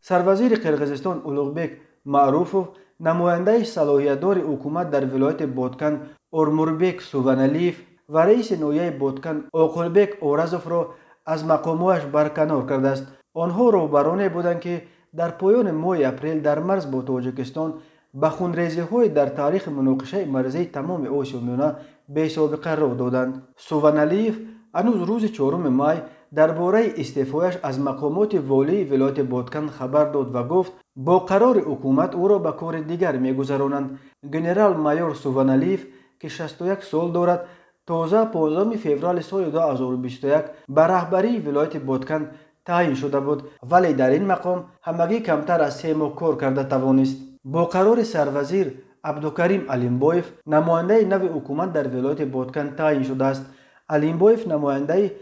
Сарвазири Қирғизистон Улуғбек Маъруфов намояндаи салоҳиятдори ҳукумат дар вилояти Боткан Ормурбек Суваналиев ва раиси ноҳияи Боткан Оқулбек Оразовро аз мақомҳояш барканор кардааст. Онҳо роҳбароне буданд, ки дар поёни моҳи апрел дар марз бо Тоҷикистон ба хунрезиҳои дар таърихи муноқишаи марзии тамоми Осиёи Миёна бесобиқа роҳ доданд. Суваналиев ҳанӯз рӯзи 4 май дар бораи истеъфояш аз мақомоти волии вилояти Боткан хабар дод ва гуфт, бо қарори ҳукумат ӯро ба кори дигар мегузаронанд. Генерал-майор Суваналиев, ки 61 сол дорад, тоза 15 феврали соли 2021 ба раҳбарии вилояти Боткан таъин шуда буд, вале дар ин мақом ҳамагӣ камтар аз 3 моҳ кор карда тавонист. Бо қарори сарвазир Абдукарим Алимбоев намояндаи нави ҳукумат дар вилояти Боткан таъин шудааст. Алимбоев намояндаи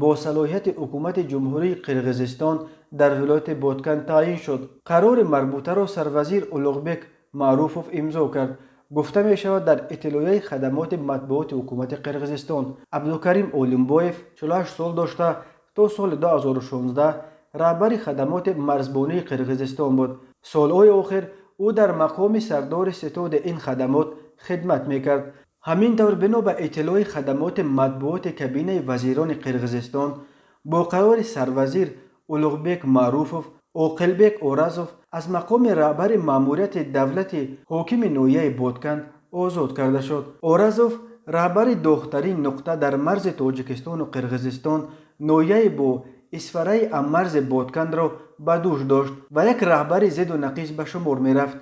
босалоҳияти ҳукумати Ҷумҳурии Қирғизистон дар вилояти Боткан таъин шуд. Қарори марбутаро сарвазир Улуғбек Маъруфов имзо кард, гуфта мешавад дар иттилоияи хадамоти матбуоти ҳукумати Қирғизистон. Абдукарим Олимбоев 48 сол дошта, то соли 2016 раҳбари хадамоти марзбонии Қирғизистон буд. Солҳои охир ӯ дар мақоми сардори ситоди ин хадамот хидмат мекард. Ҳамин тавр, бино ба иттилои хадамоти матбуоти кабинаи вазирони Қирғизистон, бо қарори сарвазир Улуғбек Маъруфов Оқилбек Оразов аз мақоми раҳбари маъмурияти давлати ҳокими ноҳияи Боткан озод карда шуд. Оразов раҳбари доғтарин нуқта дар марзи Тоҷикистону Қирғизистон, ноҳияи бо Исфараи ҳаммарзи Ботканро ба дӯш дошт ва як раҳбари зиду нақиз ба шумор мерафт.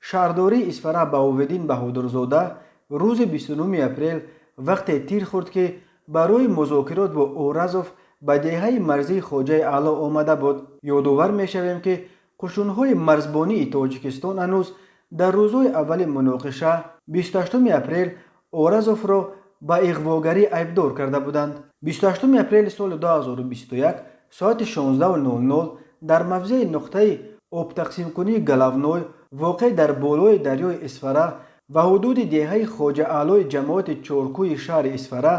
Шаҳрдории Исфара Баҳовиддин Баҳодурзода рӯзи 29 апрел вақте тир хӯрд, ки барои музокирот бо Оразов ба деҳаи марзии Хоҷаи Аъло омада буд. Ёдовар мешавем, ки қушунҳои марзбонии Тоҷикистон ҳанӯз дар рӯзҳои аввали муноқиша, 28 апрел, Оразовро ба иғвогарӣ айбдор карда буданд. 28 апрели соли 2021 соати 16:00 дар мавзеи нуқтаи обтақсимкунии Головной, воқеъ дар болои дарёи Исфара ва ҳудуди деҳаи Хоҷа Аълои ҷамоати Чоркӯи шаҳри Исфара,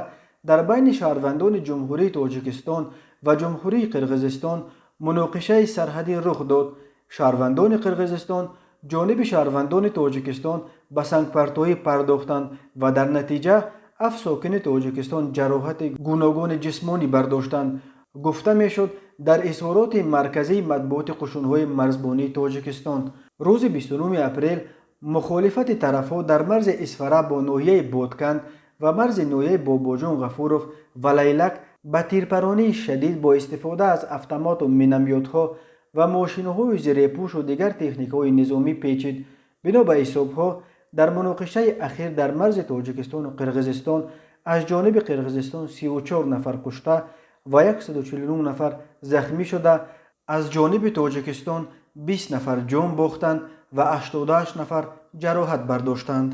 дар байни шаҳрвандони Ҷумҳурии Тоҷикистон ва Ҷумҳурии Қирғизистон муноқишаи сарҳадӣ рух дод. Шаҳрвандони Қирғизистон ҷониби шаҳрвандони Тоҷикистон ба сангпартоӣ пардохтанд ва дар натиҷа ҳафт сокини Тоҷикистон ҷароҳати гуногуни ҷисмонӣ бардоштанд, гуфта мешуд дар изҳороти марказии матбуоти қушунҳои марзбонии Тоҷикистон. Рӯзи 29 апрел мухолифати тарафҳо дар марзи Исфара бо ноҳияи Ботканд ва марзи ноҳияи Бобоҷон Ғафуров ва Лайлак ба тирпаронии шадид бо истифода аз автомату миномётҳо ва мошинҳои зирепӯшу дигар техникаҳои низомӣ печид. Бино ба ҳисобҳо, дар муноқишаи ахир дар марзи Тоҷикистону Қирғизистон аз ҷониби Қирғизистон 34 нафар кушта ва 149 нафар захмӣ шуда, аз ҷониби Тоҷикистон 20 нафар ҷон бохтанд ва 88 нафар ҷароҳат бардоштанд.